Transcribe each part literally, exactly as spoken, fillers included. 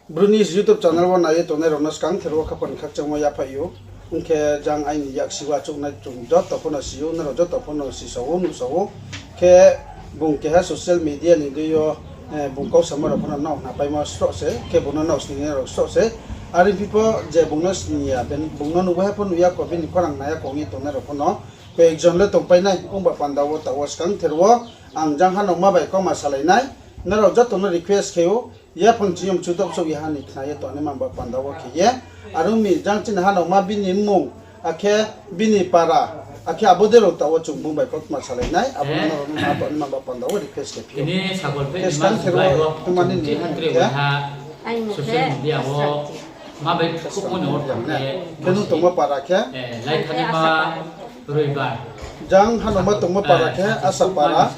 Bru News YouTube channel wo nai ye tongnai rao no skang ther wo khaphang ni khakchangmo yaphaih ou. Ong khe jang aini yaksi wo achouhnai chung joto pho no si ou, nrao joto pho no sisao ou, nuhsao ou. Khe bung keha social media ni dei yo, eh, bung kau samo rao pho no nrao khnapaimo sroh se, khe bung no nrao sningnai rao sroh se. Are phi pho je bung no sning ya, bung no nuh waiha pho nuh ya kho, bini khorang nai ya kho ong ye tongnai rao pho no koyek jon le tongpai nai, ongba panda wo taoh wo skang ther wo ang jang hanaoma bai kauma salai nai. Nrao joto no request khe ou, yaphang chiyom chudok souh ya ha ni khna ye tongnaima ba panda wo khe ye. Are ong mi jang chini hanaoma bini mmung, akhe bini para, akhe abo dei rao taoh wo chung bung bai kautma salai nai, abo no nrao no tongnaima ba panda wo request khe phi ou. Khe skang ther wo tongma nini mmung khe, social media wo ma bai khouhmo ni order khe, khe nung tongmo para khe, Roibar. Jang hanaoma tongmo para khe Asapara,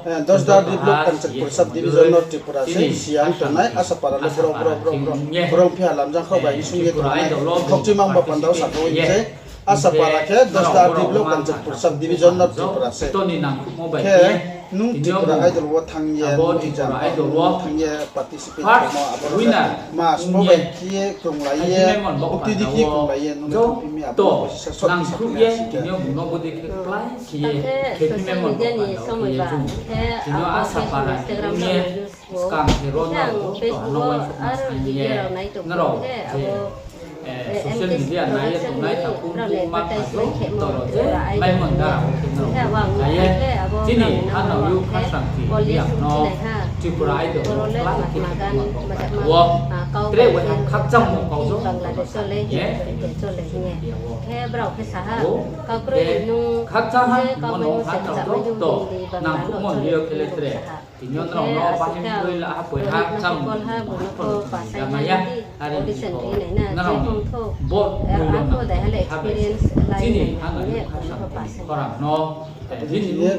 eh, Dasda D block, Kanchanpur sub division, North Tripura se. Siya ang tongnai Asapara le bro, bro, bro, bro. Brouh phi ha lamjang kho bai sung ye tongnai. Khokchima ongba panda wo sakha ong se. Asapara khe Dasda D block, Kanchanpur sub division, North Tripura se. Khe nung Tripura Idol wo thanng ye, nung exam wo thanng ye participate khe mo, abo rao ma sbo bai khe ye krunglai ye, buktui di khe krunglai ye, nung le thanngphi mi, abo rao sisa sot khe sa phi mi si khe. Tini yo social media ni somoi ba khe, abo khe Instagram wo skang khe ro khe ang Facebook wo aro video rao nai tong khe abo social media nai ye tongnai takhu brao ni advertisement khemo Tripura Idol ni. Khe abo ang khe abo brao ni number khe already sung chinaiha. Boro le Mahatma Gandhi majama, kau bai khe Bangladesh wo le hing ye chole hing ye. Khe brao khe sa ha, kau kroi nung je kau bai nung se kchahmai nung di Bangla no chole hing ye sa ha. Khe asuh khe ang rao no kol ha, bung no pho pasai nai di, audition ri nai na, je kong thou, ang pho daiha le experience lai nai na hing ye bung no pho pasai. Abo dei khe ye,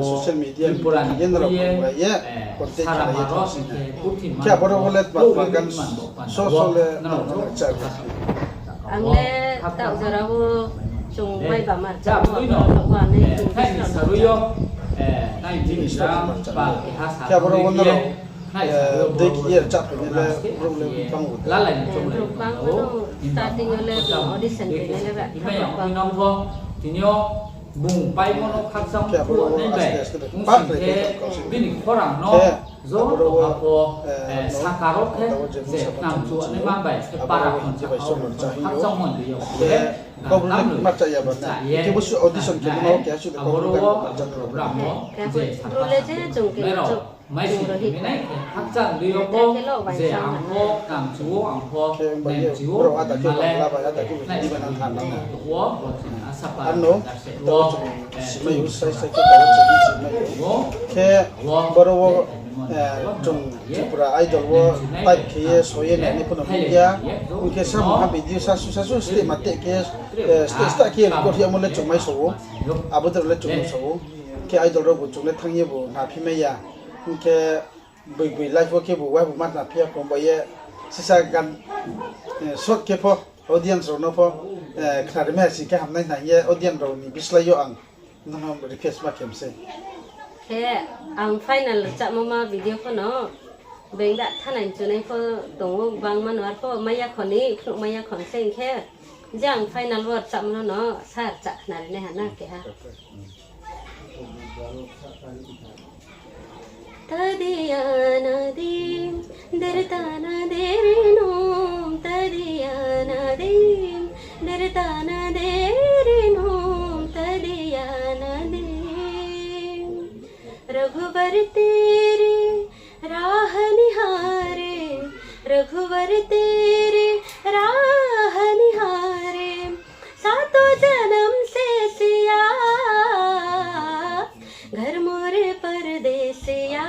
social media ni thing ye nrao khe bai ye contact khe lai ye thanng si nai. Khe aboro wo le tma tma gan so so le nrao no kchar khe. Ang le taoh jora wo chung mai ba ma rchamo, abo no wo ang nai English rao ni rchamo. Khe aboro wo nrao dei khe ye rchah phainai le brouh le bang ou de. Brouh bang ou, starting yo le bung audition khe nai le ba, khe brouh bang ou. Tini yo bung paimo no khakchang khe abo wo aste aste bai pah khe bini khorang no joto ha pho, sakaro khe je nang chuanaima bai para khon je bai song rchah hing yo. Khe kau bru le ma rchah ya ba na. Khe bo su audition khe no keha su de kau bru gan rchah rao. Bru le je chung khe chung ro hi khe khakchang di yo pho je ang pho nang chu wo, ang pho nang chu wo, brao ada khe bangla bai ada khe Hindi bai nang thanng nang wo. Ano taoh wo chung simai ou, sai sai khe taoh wo chung simai ou. Khe boro wo chung Tripura Idol wo type khe ye so ye nai ni pho no hing ya. Ong khe samung ha video sasu sasu steh ma teh khe, steh steh khe record yamo le chung mai so ou. Abo dei rao le chung mai so ou. Khe Idol raobu chung le thanng ye bu hna phi mai ya. Ong khe boi boi live wo khebu waibu ma hna phi ya kho bai ye sisa gan short khe pho audience rao no pho khnari mai ya sing khe hamnai hna hing ye audience rao ni bislái yo ang nung no request ma khe mi sei. Khe ang final rchahmo ma video pho no beng da thanai chunai pho tong ou, gbangma no arpho mai ya kho ni, phnuh mai ya kho ni sei hing khe, je ang final wo rchahmo no no sa rchah khnari nai ha na keha. Tadiya nadim, dertana derinum, tadiya nadim, dertana derinum, tadiya nadim. Raghubar तेरी राह निहारे, रघुबर तेरी राह निहारे, सातों जन्म से सिया, घर मोरे परदेसिया,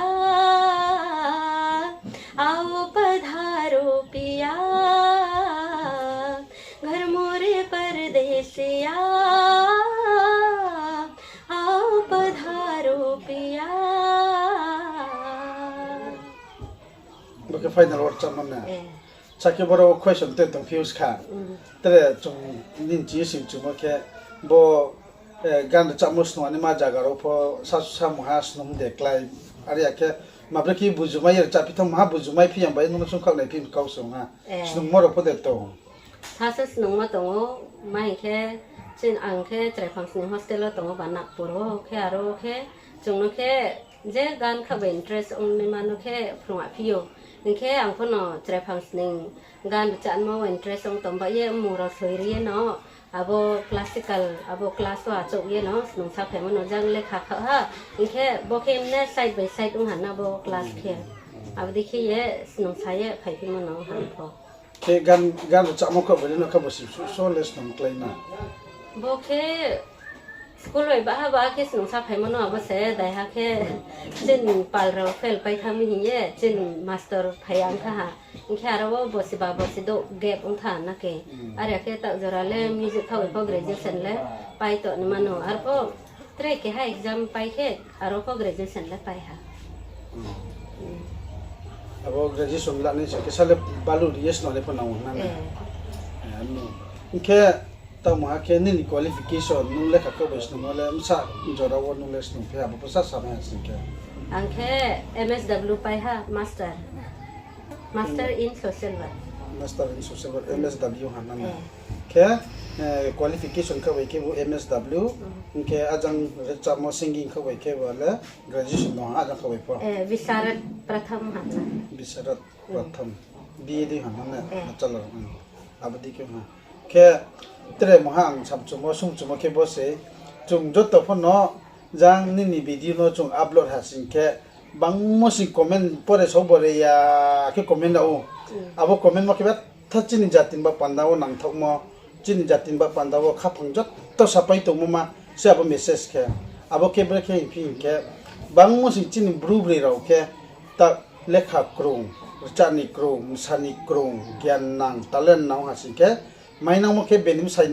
आओ पधारो पिया, घर मोरे परदेसिया, आओ पधारो पिया। Bo khe final word chamo na. Sakhe boro question te tong fuse kha. Tre chung nini chi sing chumo khe bo gan rchamo snung ani ma zaga rao pho sasu samung ha snung de klái. Are ya khe Ma bre khe bujumai ye rchaphi thanng maha, bujumai phi ya bai nung no chung khaoh nai phi kau song ha. Snungmo rao pho de tong? Sasa snungmo tong ou, ma hing khe, chini ang khe Chraiphangsning hostel wo tong ou ba Nagpur wo khe, aro khe chung no khe je gan kha bai interest ongnaima no khe phrung aphi ou. Hing khe ang pho no Chraiphangsning gan rchanmo wo interest ong tong ba ye mmung rao soi ri ye no, abo classical, abo class wo achouh ye no snungsa phaimo no jang lekha khaoh ha. Hing khe bo khe mne side by side ong ha na bo class khe. Abo dei khe ye snungsa ye phaiphimo no ha pho. Khe gan, gan rchamo khaoh bai le no khe bo si so, so le snung klái na? Bo khe school bai baha baha khe snungsa phaimo no abo se daiha khe chini pal rao fail pai thanng mi hing ye chini master phai ya ong tha ha. Hing khe aro wo bosi ba bosi douh gap ong tha na khe. Are khe taoh jora le music khaoh bai pho graduation le pai tongnaima no. Arpho tre keha exam pai khe aro pho graduation le pai ha. Abo graduation lanai se khe sa le balu ri ye snungnai pho nang ou na? Hing khe tamo ha khe nini qualification, nung lekha khaoh bai snungmo le bsa jora wo nung le snung phi ha, abo pho sa samai ha sing khe. Ang khe M S W pai ha, master. Master in social work. Master in social work, M S W ha na? Khe qualification khaoh bai khe bo M S W, hing khe ajang rchamo singing khaoh bai khe bo le graduation no ha, ajang khaoh bai pho? Visharad Pratham ha na. Visharad Pratham, B A dei ha na ne? Bachelor, abo dei khe ha. Khe tre maha ang samchumo, sungchumo khe bo se, chung joto pho no jang nini video no chung upload ha sing khe, bangmo sing comment pore sao bo re ya khe comment rao ou. Abo comment mo khe betha chini jati ni ba panda wo nangthaohmo, chini jati ni ba panda wo khaphang joto sapai tongmo ma se abo message khe. Abo khe bre khe hing phi hing khe, bangmo sing chini bru broi rao khe ta lekha krung, rchah ni krung, msa ni krung, gian nang, talent nang ha sing khe, mainangmo khe beni bsa,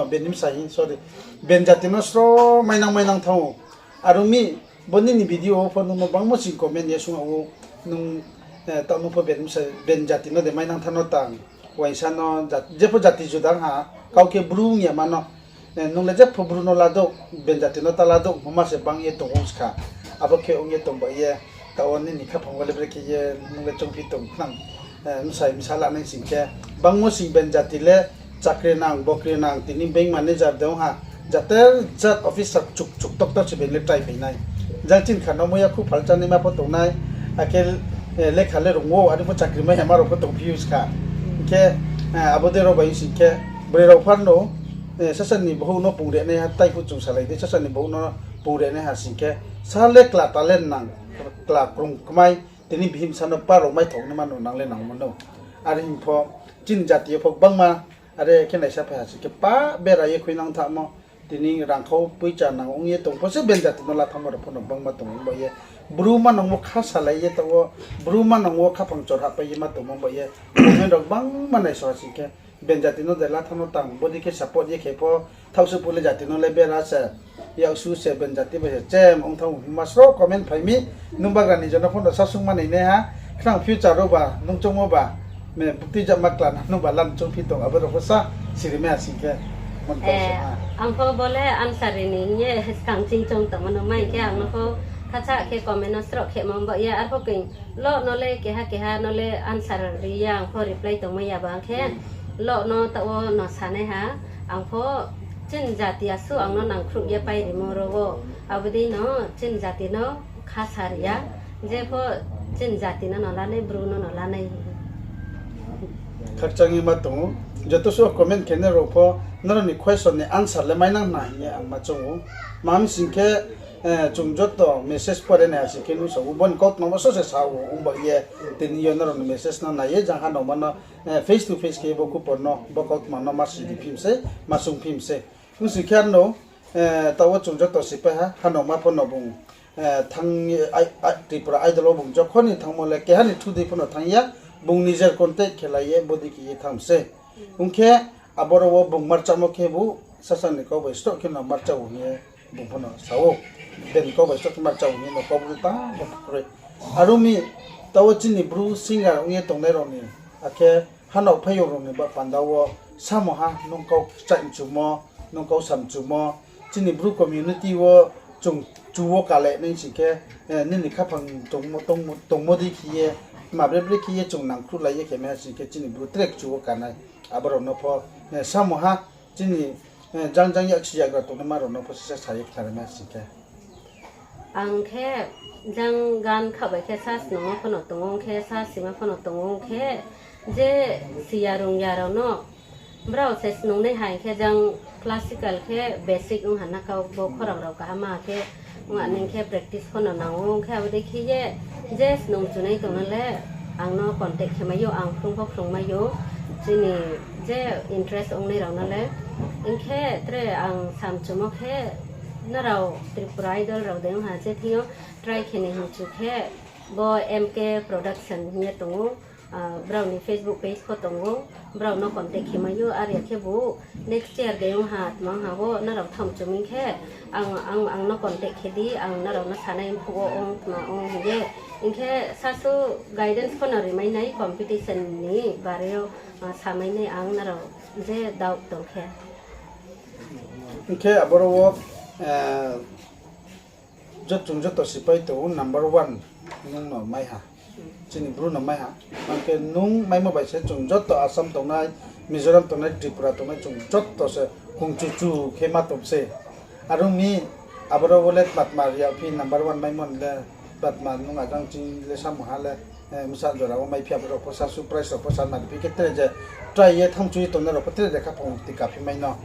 beni bsa hing, sorry, ben jati no sro mainang mainang thanng ou. Are ong mi, bo nini video wo pho nung no bangmo sing comment ye sung ou, nung, taoh nung pho ben jati no de mainang thanng no tang, uaingsa no, jepho jati juda ong ha, kau khe bru ong ya ma no, nung le jepho bru no ladouh, ben jati no ta ladouh, homa se bang ye tong ou skha. Abo khe ong ye tong bai ye, taoh wo nini khaphang wo le bre khe ye nung le choungphi tong khnang, bsai bsa lanai sing khe, bangmo sing ben jati le chakri nang, bokri nang, tini bank manager de ong ha, jater jat officer chuk chuk doctor se ben le try phai nai. Jang chini kha no muya khu phalchanaima pho tongnai, akhe lekha le rung ou, are pho chakri mai ya ma rao pho tongphi ou skha. Hing khe, abo dei rao bai sing khe, broi rao phar no, sasa ni bohouh no pung ri nai ha, tai phu chung salai di, sasa ni bohouh no pung ri nai ha sing khe, sa le kla talent nang, kla krung kmai, tini bihih bsa no pa rao maithok naima no nang le nangmo no. Are hing pho, chini jati yo pho gbangma, are khe naisa phai ha sing khe pa bera ye khuinang thanngmo, tini rangkhau poicha nang ong ye tong pho se ben jati no la thanngmo rao pho no gbangma tong ong bai ye. Bru manang wo kha salai ye taoh wo, bru manang wo khaphang chorhahpai ye ma tongmo bai ye. Comment rao gbangma naisa ha sing khe, ben jati no de la thanng no tang, bodei khe support ye khe pho, thaohsuh phuh le jati no le bera se, yaksu se, ben jati bai se chem ong thanng ou hingma sro comment phai mi, nung bagra ni jono pho no sasung ma nai nai ha, khnang future wo ba, nung choungmo ba, buktui jama kla na nung ba lan choungphi tong, abo rao pho sa siri mai ha sing khe, mon kau se ha. Ang pho bo le answer ri ni hing ye skang ching choung tongmo no mai khe ang no pho khacha khe comment no sroh khe ma ba ye, arpho khe lo no le keha keha no le answer ri ya, ang pho reply tongmai ya ba ang khe, lo no taoh wo no sanai ha, ang pho chini jati asuh ang no nangkhruh ye pai rimo rao wo, abo dei no chini jati no kha sa ri ya, je pho chini jati no no lanai, bru no no lanai. Khakchang ye ma tong ou, joto suh comment khenai rao pho, nrao ni question ni answer le mainang na hing ye ang ma choung ou. Ma mi sing khe, chung joto message pore nai ha sing khe nung sa ou, bo ni kautma bo sose sa ou, ong ba ye, tini yo nrao ni message no nai ye, jang ha nangma no, face to face khe bo khupor no, bo kautma no ma sidi phim se, ma sung phim se. Ong sing khe ano, taoh wo chung joto sipai ha, ha nangma pho no bung, thanng, Tripura Idol wo bung jokhon ni thanngmo le keha ni thudei pho no thanng ya, bung nijer contact khe lai ye bodei khe ye thanng se. Ong khe, aboro wo bung marchamo khebu, sasa ni kau bai sroh khe no marcha ou hing ye bung pho no sa ou. Ben kau bai sroh khe marcha ou hing ye no kau bru tang bo kroi. Are ong mi, taoh wo chini bru singer ong ye tongnai rao ni, akhe hano phaiyong rao ni ba panda wo, samo ha nung kau kchaih mchumo, nung kau sa mchumo, chini bru community wo, chung kchu wo kale nai sing khe, eh, nini khaphang tongmo, tongmo, tongmo dei khe ye, ma bre bre khe ye chung nangkhruhlai ye khe mai ha sing khe chini Bru tre kchu wo kanai. Abo rao no pho, eh, samo ha, chini, eh, jang jang yaksi yagra tongnaima rao no pho sisa sa ye khnari mai ha sing khe. Ang khe jang gan khaoh bai khe sa snungmo pho no tong ou khe, sa sima pho no tong ou khe, je siya rungya rao no, brao se snungnai hai khe jang classical khe basic ong ha na kau bo khorang rao kaham khe, ong a ning khe practice pho no nang ou khe abo dei khe ye, je snung chunai tong na le, ang no contact khe mai ou, ang phrung pho phrung mai ou, chini je interest ongnai rao no le, ong khe tre ang samchumo khe, nrao Tripura Idol rao de ong ha je thing yo try khe ni hing chu khe, bo M K Production hing ye tong ou, ah, brao ni Facebook page pho tong ou, brao no contact khe mai ou, are ya khe bo next year de ong ha, tma ong ha wo, nrao thamchu mi khe, ang, ang, ang no contact khe di, ang nrao no sanai phuh wo ong tma ong hing ye, ong khe sasu guidance pho no rimai nai competition ni bare yo, ah, samai nai ang nrao je doubt tong khe. Ong khe aboro wo, eh, jot-, chung joto sipai tong ou number one nung no mai ha. Chini Bru no mai ha. Ang khe nung maimo bai se chung joto Assam tongnai, Mizoram tongnai, Tripura tongnai chung joto se khongchu chu khe ma tong se. Are ong mi aboro wo le tma tma ri ya phi number one maimo ni le tma tma nung ajang ching le samo ha le, eh, bsa jora wo mai phi abo rao pho sasu prize rao pho sa nari phi khe tre je try ye thamchu ye tongnai rao pho tre je khaphang ti ka phi mai no.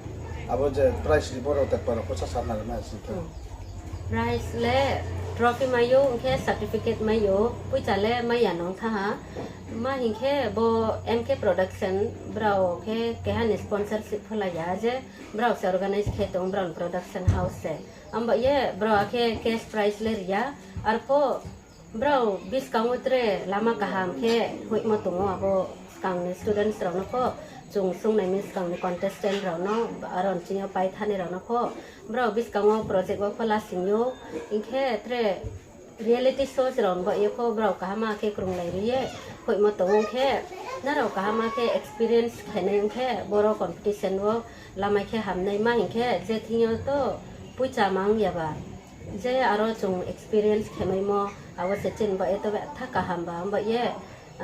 Abo je prize ri bo rao tepar rao pho sa sa nari mai sing khe. Prize le trophy mai ou, ong khe certificate mai ou, poicha le mai ya nong tha ha. Ma hing khe bo M K Production brao khe keha ni sponsorship pho lai ya je brao se organize khe tong brao ni production house se. Abo ye brao akhe cash prize le ri ya. Arpho brao buskang wo tre lama kaham khe hoihmo tong ou abo skang ni students rao no pho chung sungnai mi skang ni contestant rao no aro ni ching yo pai thani rao no pho brao buskang wo project wo pho lasing ou, ong khe tre reality shows rao ni baoh ye pho brao kaham khe krunglai ri ye hoihmo tong ou khe, nrao kaham khe experience khe nai ong khe boro competition wo lamai khe hamnai ma hing khe je thing yo to poicha mang ya ba. Je aro chung experience khe maimo, abo se chini baoh ye to betha kaham ba, abo ye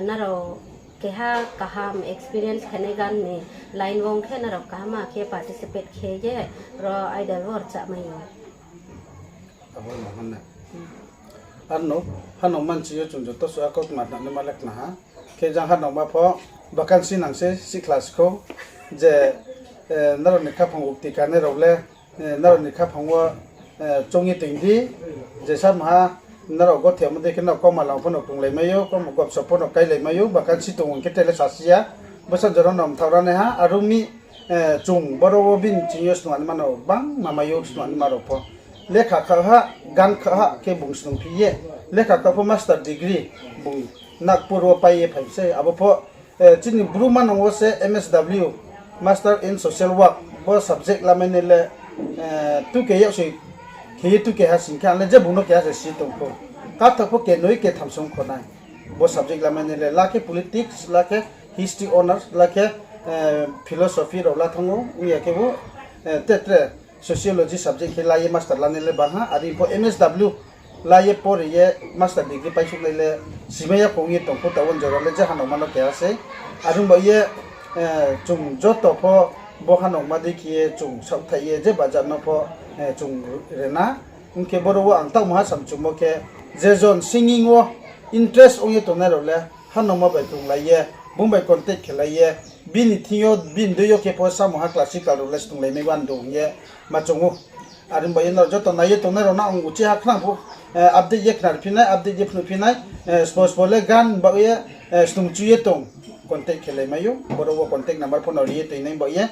nrao keha kaham experience khe nai gan ni line wo ong khe nrao kaham khe participate khe ye ro idol wo rchah mai ou. Abo no hana. Ar no, hano manchi yo chung joto suh a kautma khna nima le khna ha. Khe jang hano ma pho vacancy nang se sihkhla skhou je, eh, nrao ni khaphang ukti kanai rao le, eh, nrao ni khaphang wo, eh, choung ye toing di, je sa maha nrao gothe mo dei khe no kauma lang pho no krunglai mai ou, kauma gopsop pho no kailai mai ou, vacancy tong ong khe tre le sasi ya, bsa jora no mthaoh ra nai ha, are ong mi, eh, chung boro wo bini ching yo snung anima no bangma mai ou, snung anima rao pho. Lekha kha ha, gan kha ha khe bung snung phi ye, lekha kha pho master degree bung Nagpur wo pai ye phai se, abo pho, eh, chini Bru manang wo se M S W, Master in Social Work, bo subject lamai nai le, eh, tu ke yaksi khe ye tu keha sing khe ang le je bung no keha se si tong khou. Katha pho kenoi ketham song kho nai. Bo subject lamai nai le, la khe politics, la khe history honours, la khe, eh, philosophy rao la thanng ou, ong ya khe bo, eh, te tre sociology subject khe la ye master lanai le bang ha, are pho M S W la ye pori ye master degree paisouhnai le simai ya kong ye tong khou, taoh wo jora le je hanaoma no keha sei. Are ong ba ye, eh, chung joto pho bo hanaoma dei khe ye chung saohthaih ye je bajar no pho, eh, chung rena. Ong khe boro wo ang taoh maha samchumo khe, je jon singing wo interest ong ye tongnai rao le, hanaoma bai krunglai ye, bung bai contact khe lai ye, bini thing yo, bini dei yo khe pho samo ha classical rao le snunglai mai wando hing ye ma chung ou. Are ong ba ye nrao joto nai ye tongnai rao no ang uchih ha khnang pho, eh, update ye khnari phi nai, update ye phnuh phi nai, eh, spo spo le gan ba ye, eh, snung chu ye tong, contact khe lai mai ou, boro wo contact number pho no ri ye toing nai ba ye,